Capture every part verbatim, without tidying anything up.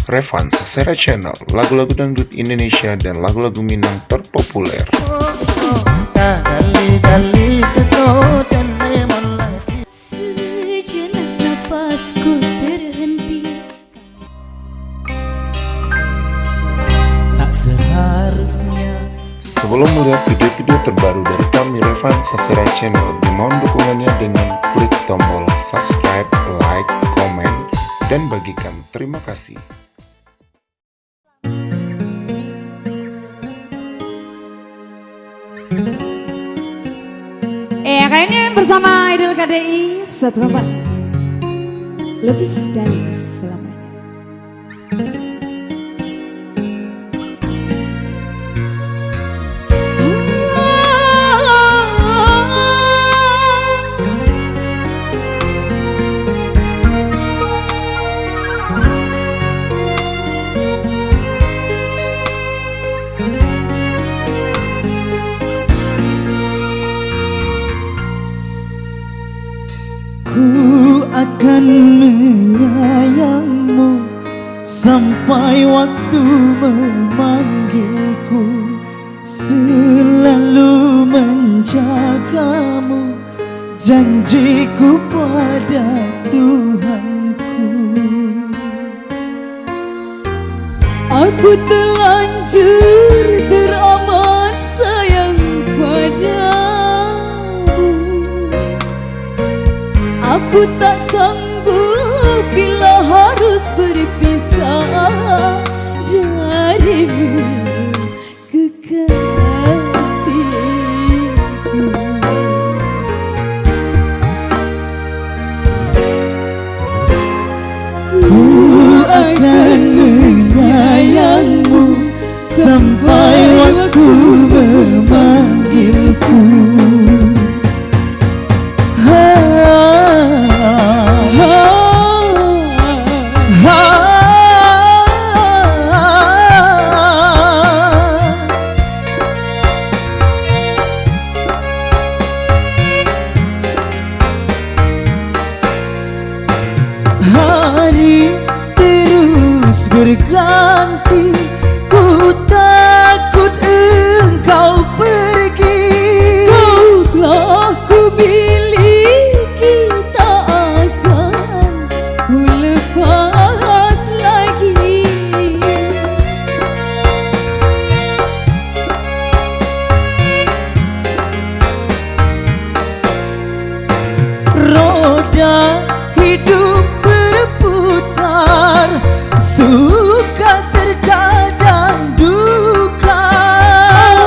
Revan Sasera Channel, lagu-lagu dangdut Indonesia dan lagu-lagu Minang terpopuler. Kali-kali sesodan memang lagi. Sejenak napasku terhenti. Tak seharusnya. Sebelum melihat video-video terbaru dari kami, Revan Sasera Channel, dimohon dukungannya dengan klik tombol subscribe, like, komen, dan bagikan. Terima kasih. Eh, kali ini bersama Idol K D I, satu tempat. Lebih dari selamanya. Ku akan menyayangmu sampai waktu memanggilku, selalu menjagamu, janjiku pada Tuhanku. Aku terlanjur teramat sayang padamu. Aku tak sanggup bila harus berpisah darimu, kekasih. Ku akan menyayangmu sampai waktu memanggilku. Ha, ha, ha. Hari terus berganti, ku takut engkau pergi. Kau telah kumiliki, tak akan ku lepas lagi. Roda hidup berputar, suka terkadang duka.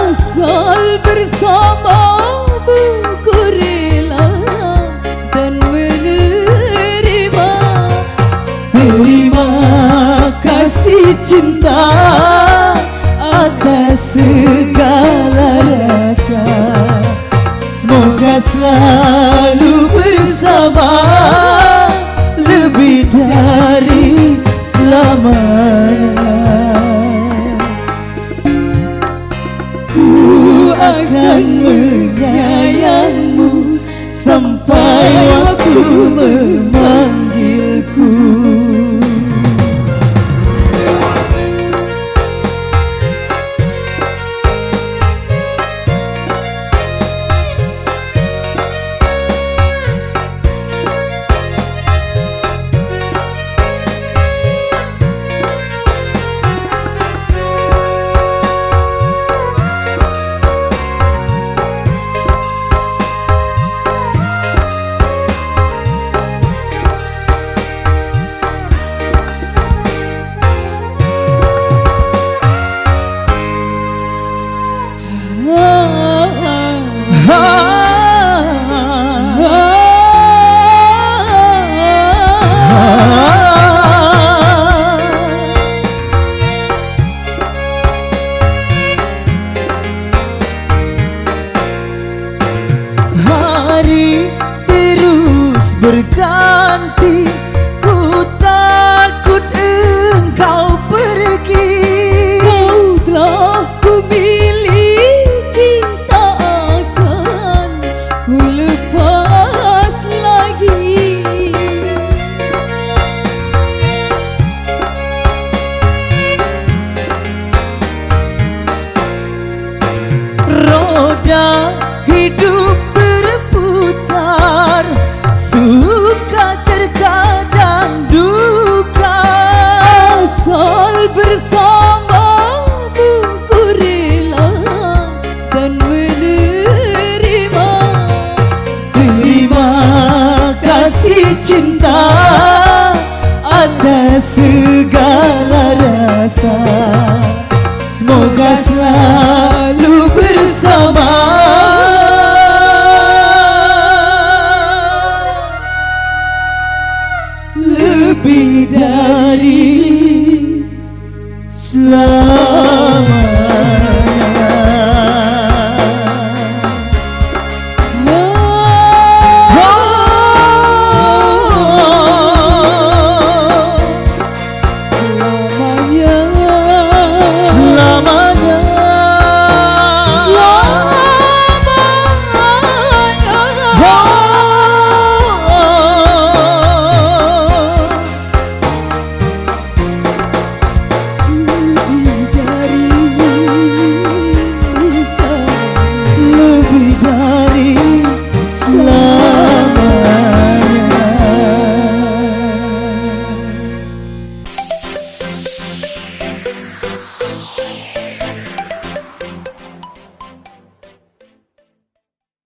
Asal bersamamu ku rela dan menerima. Terima kasih cinta atas segala rasa. Semoga selalu bersama lebih dari selamanya. Ku akan menyayangmu sampai waktu memanggilku. cinta atas segala rasa.